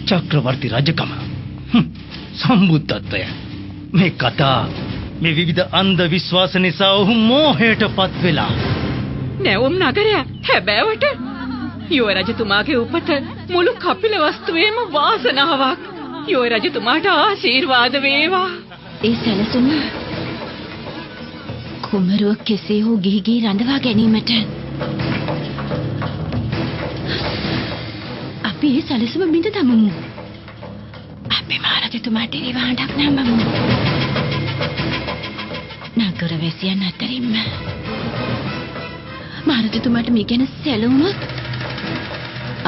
චක්‍රවර්ති රජකම, සම්බුද්ධත්වය, මේ කතා, මේ විවිධ අන්ධ විශ්වාස නිසා ඔහු මෝහයට පත් වෙලා. නැවුම් නගරය හැබෑවට යුව රජතුමාගේ උපත මුළු කපිලවස්තුවේම වාසනාවක්. යුව රජතුමාට ආශිර්වාද වේවා. ඒ සැලසුම කුමරුව කෙසේ හෝ ගිහි ගිහි රඳවා ගැනීමට අපි ඒ සැලසුම බිඳ දමමු. අපේ මහරජතුමාට එරෙහිව හඬක් නංවමු. නගර වැසියන් අතරින්ම මහරජතුමාට මේ ගැන සැලුණොත්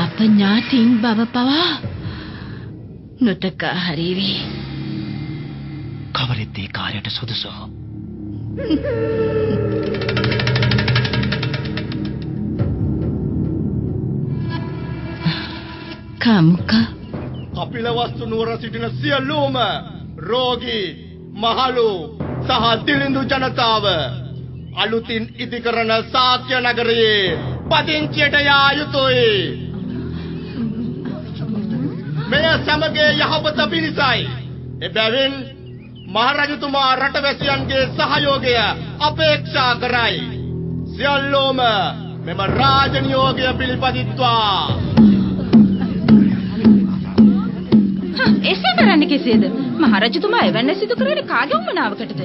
අප ඥාතීන් බව පවා නොතකා හරිවි. කවරෙත් ඒ කාර්යයට සුදුසු? කාමුක කපිලවස්තු නුවර සිටින සියලුම රෝගී, මහලු සහ දිලිඳු ජනතාව අලුතින් ඉදි කරන සාක්‍ය නගරයේ පදිංචියට යා යුතුයි. මෙය සමගේ යහපත පිණිසයි. එබැවින් මහරජතුමා රටවැසියන්ගේ සහයෝගය අපේක්ෂා කරයි. සියල්ලෝම මෙම රාජ නියෝගය පිළිපදිත්වා. එසේ කරන්න කෙසේද? මහරජතුමා එවැන්න සිදු කරන්නේ කාගේ උවමනාවකටද?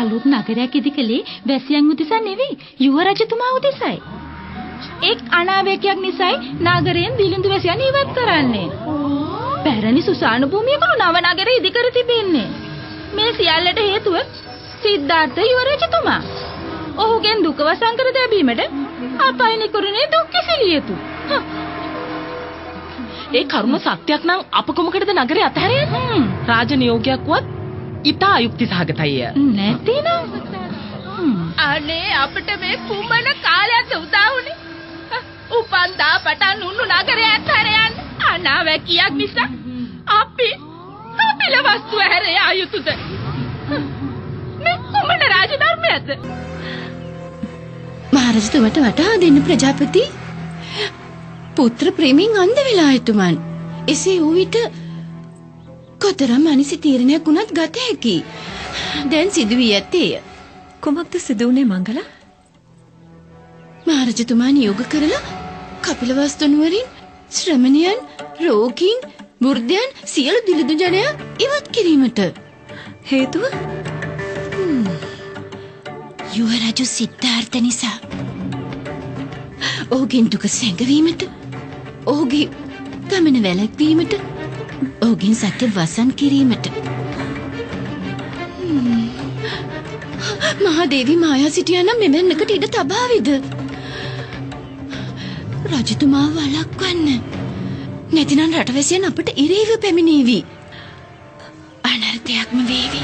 අලුත් නගරයක් ඉදි කළේ වැසියන් උදෙසා නෙවෙයි, යුව රජතුමා උදෙසයි. එක් අනාවැකියක් නිසායි නගරයෙන් දිලිඳු වැසියන් ඉවත් කරන්නේ. පැරණි සුසාන භූමියකලු නව නගරය ඉදි කර තිබෙන්නේ. මේ සියල්ලට හේතුව සිද්ධාර්ථ යුව රජතුමා. ඔහුගෙන් දුක වසන් කර තැබීමට අපයි නිකරුණේ දුක් කිසිලිය යුතු. ඒ කරුණ සත්‍යයක් නම් අප කොමකටද නගරය අතහැර යන්නේ? රාජ නියෝගයක් වුවත් ඉතා අයුක්ති සහගතයි. නැතිනම් අනේ අපිට මේ කුමන කාලයක්ද උදා වුනේ? උපන්දා පටන් උන්නු නගරය අතහැර යන්න අනාවැකියක් නිසා අපි කපිලවස්තුව හැර යා යුතුද? මේ කුමන රාජ ධර්මයක්ද? මහරජතුමාට වටහා දෙන්න ප්‍රජාපති. පුත්‍ර ප්‍රේමෙන් අන්ධ වෙලා එතුමන්. එසේ වූ විට කොතරම් අනිසි තීරණයක් වුණත් ගත හැකි. දැන් සිදු වී ඇත්තේය. කුමක්ද සිදු වුණේ මංගල? මහරජතුමා නියෝග කරලා කපිලවස්තු නුවරින් ශ්‍රමණයන්, රෝගීන්, වෘද්ධයන් සියලු දිලිඳු ජනයා ඉවත් කිරීමට. හේතුව? යුව රජු සිද්ධාර්ථ නිසා. ඔහුගෙන් දුක සැඟවීමට, ඔහුගේ ගමන වැළැක්වීමට, ඔහුගෙන් සත්‍ය වසන් කිරීමට. මහදේවි මායා සිටියා නම් මෙවැන්නකට ඉඩ තබාවිද? රජතුමා වළක්වන්න. නැතිනම් රටවැසියන් අපට ඉරේව පැමිණේවි. අනර්ථයක්ම වේවි.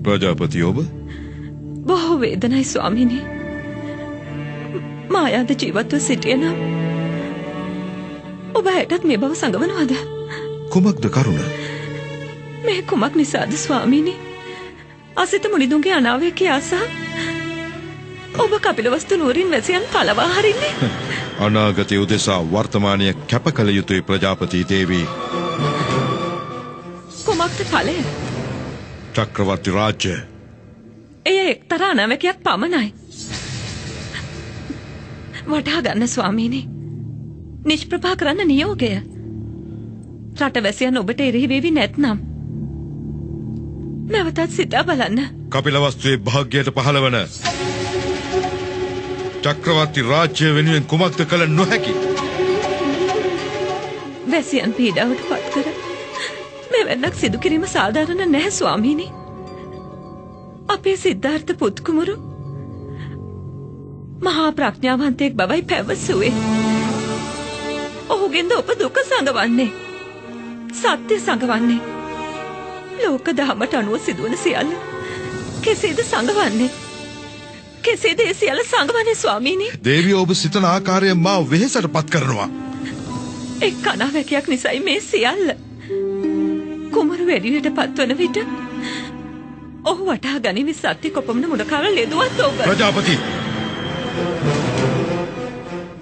ප්‍රජාපති ඔබ බොහෝ වේදනයි ස්වාමීනි. මායාද ජීවත්ව සිටිය නම් ඔබ ඇයටත් මේ බව සඟවනවද? කුමක්ද කරුණ? මේ කුමක් නිසාද ස්වාමීනි? අසිත මුනිදුන්ගේ අනාවැකිය අසා ඔබ කපිලවස්තු නුවරින් වැසියන් පලවා හරින්නේ? අනාගතය උදෙසා වර්තමානය කැප කළ යුතුයි ප්‍රජාපති දේවී. කුමක්ද ඵලය? චක්‍රවර්ති රාජ්‍ය. එය එක්තරා අනාවැකියක් පමණයි. වටහා ගන්න ස්වාමීනි. නිෂ්ප්‍රභා කරන්න නියෝගය. රටවැසියන් ඔබට එරෙහි වේවි නැත්නම් නැවතත් සිතා බලන්න. කපිලවස්තුවේ භාග්‍යයට පහළවන චක්‍රවර්ති රාජ්‍ය වෙනුවෙන් කුමක්ද කළ නොහැකි? වැසියන් පීඩාවට පත් කර මෙවැන්නක් සිදු කිරීම සාධාරණ නැහැ ස්වාමීනි. අපේ සිද්ධාර්ථ පුත් කුමරු මහා ප්‍රඥාවන්තයෙක් බවයි පැවසුවේ. ඔහුගෙන්ද ඔබ දුක සඟවන්නේ, සත්‍ය සඟවන්නේ. ලෝක දහමට අනුව සිදුවන සියල්ල කෙසේද සඟවන්නේ? කෙසේද ඒ සියල්ල සඟවන්නේ ස්වාමීනි? දේවිය, ඔබ සිතන ආකාරයෙන් මා වෙහෙසට පත් කරනවා. එක් අනාවැකියක් නිසයි මේ සියල්ල. කුමරු එළියට පත්වන විට ඔහු වටහා ගනිවි සත්‍ය කොපමණ මුණකාර ලෙදුවත් ඔබ. ප්‍රජාපති,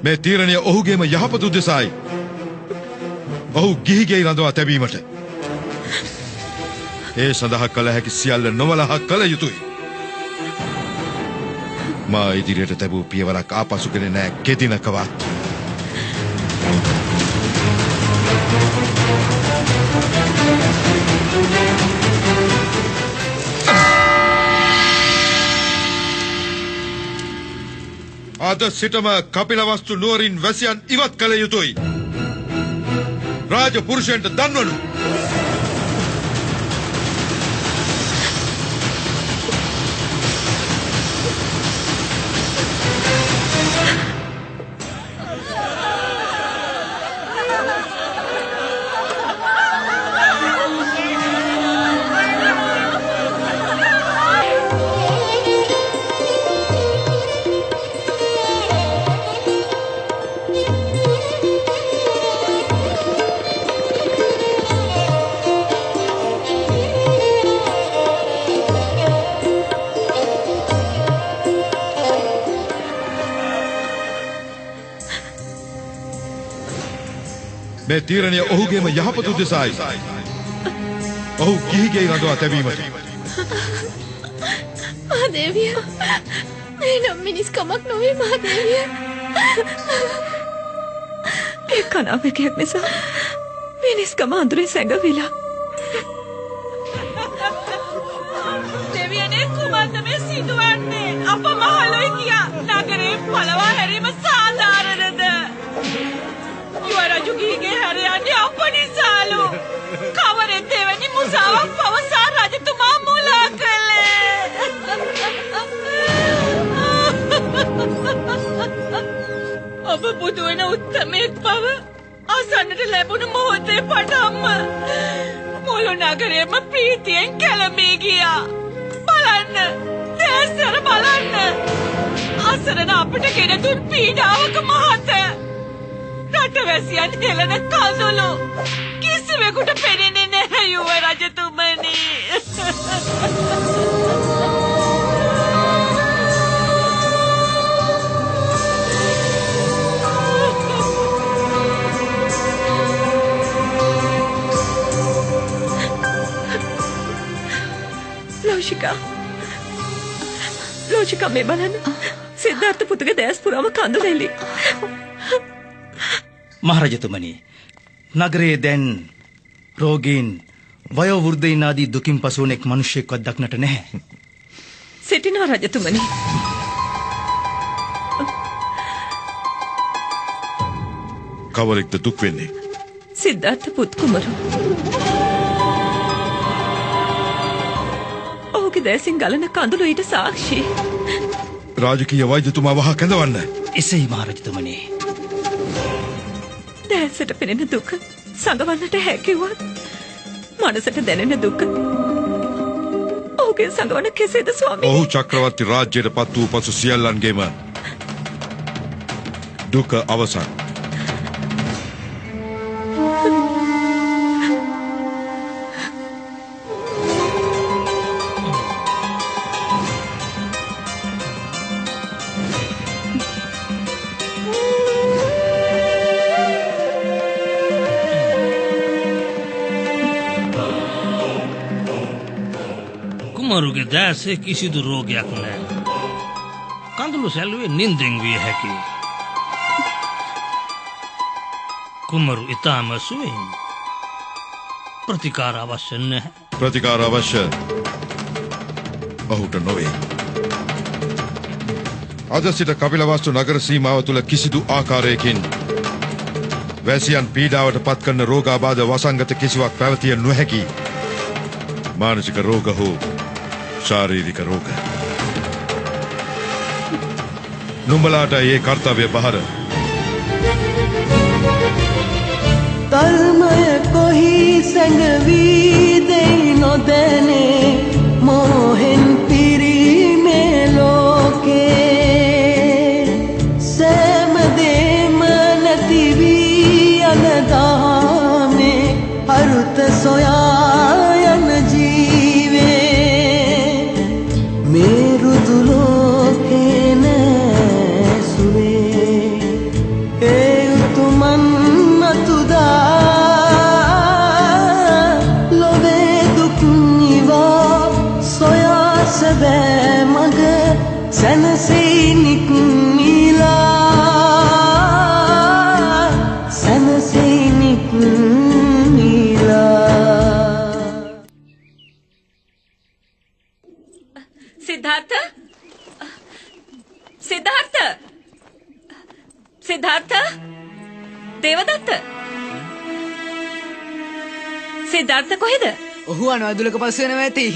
මේ තීරණය ඔහුගේම යහපත උදෙසායි. ඔහු ගිහි ගෙයි රඳවා තැබීමට. ඒ සඳහා කළ හැකි සියල්ල නොවලහා කළ යුතුයි. මා ඉදිරියට තැබූ පියවරක් ආපසු ගෙන නෑ කෙදිනකවත්. අද සිටම කපිලවස්තු නුවරින් වැසියන් ඉවත් කළ යුතුයි. රාජ පුරුෂයන්ට දන්වනු. මේ තීරණය ඔහුගේම යහපත උදෙසායි. ඔහු ගිහි ගෙයි රඳවා තැබීමට. මහදේවිය, මේ නම් මිනිස්කමක් නොවේ මහදේවිය. ඒ කනාවකයක් නිසා මිනිස්කම අඳුරේ සැඟවිලා. දෙවියනේ, කුමක්ද මේ සිදුවන්නේ? අප මහලුයි කියා නගරේ පළවා හැරීම සාධාරණද? යුව රජු ගිහිගේ හැර යන්නේ අප නිසාලු. කවරෙක් දෙවැනි මුසාවක් පවසා රජතුමා මුලා කළේ? ඔබ බුදු වෙන උත්තමයෙක් බව අසන්නට ලැබුණු මොහොතේ පටන්ම මුළු නගරයම ප්‍රීතියෙන් කැළඹී ගියා. බලන්න, දැසර බලන්න. අසරණ අපට ගෙන දුන් පීඩාවක මහත. රටවැසියන් හෙළන කඳුළු කිසිවෙකුට පෙනෙන්නේ නැහැ යුව රජතුමනි. ලෝෂිකා, ලෝෂිකා, මේ බලන්න. සිද්ධාර්ථ පුතුගේ දැස් පුරාම කඳුළු එලි. මහරජතුමනි, නගරයේ දැන් රෝගීන්, වයෝ වෘද්ධයින් ආදී දුකින් පසු වන එක් මිනිසෙක්වත් දක්නට නැහැ. සිටිනවා රජතුමනි. කවරෙක්ද දුක් වෙන්නේ? සිද්ධාර්ථ පුත් කුමරු. ඔහුගේ දැසින් ගලන කඳුළු ඊට සාක්ෂි. රාජකීය වෛද්‍යතුමා වහා කැඳවන්න. එසේයි මහරජතුමනි. දැසට පෙනෙන දුක සඟවන්නට හැකිවත් මනසට දැනෙන දුක ඔහුගේ සඟවන කෙසේද ස්වාමීනි? ඔහු චක්‍රවර්ති රාජ්‍යයට පත් වූ පසු සියල්ලන්ගේම දුක අවසන්. කුමරුගේ දැසේ කිසිදු රෝගයක් නැහැ. කඳුළු සැලුවේ නින්දෙන් විය හැකියි. කුමරු ඊටම සුවයෙන්. ප්‍රතිකාර අවශ්‍ය නැහැ. ප්‍රතිකාර අවශ්‍ය ඔහුට නොවේ. අද සිට කපිලවස්තු නගර සීමාව තුළ කිසිදු ආකාරයකින් වැසියන් පීඩාවට පත් කරන රෝගාබාධ වසංගත කිසිවක් පැවතිය නොහැකි. මානසික රෝග හෝ ශාරීරික රෝග. නුඹලාට ඒ කර්තව්‍ය බහර. ධර්මය කොහි සැඟවී දෙයි නොදැනේ මෝහෙන් පිරී මේ ලෝකේ සෑම දේම නැති වී යන දහමේ අරුත සොයා යන ජීවේ මේ රුදු ලෝකේ නෑ සුවේ ඒ උතුමන් මතුදා ලොවේ දුක් නිවා සොයා සැබෑ මඟ සැනසෙයි නික්මිලා සැනසෙයි නික්මිලා. සිද්ධාර්ථ, සිද්ධාර්ථ, සිද්ධාර්ථ, දේවදත්ත, සිද්ධාර්ථ කොහෙද? ඔහු අනවදුලක පසු වෙනවා ඇති.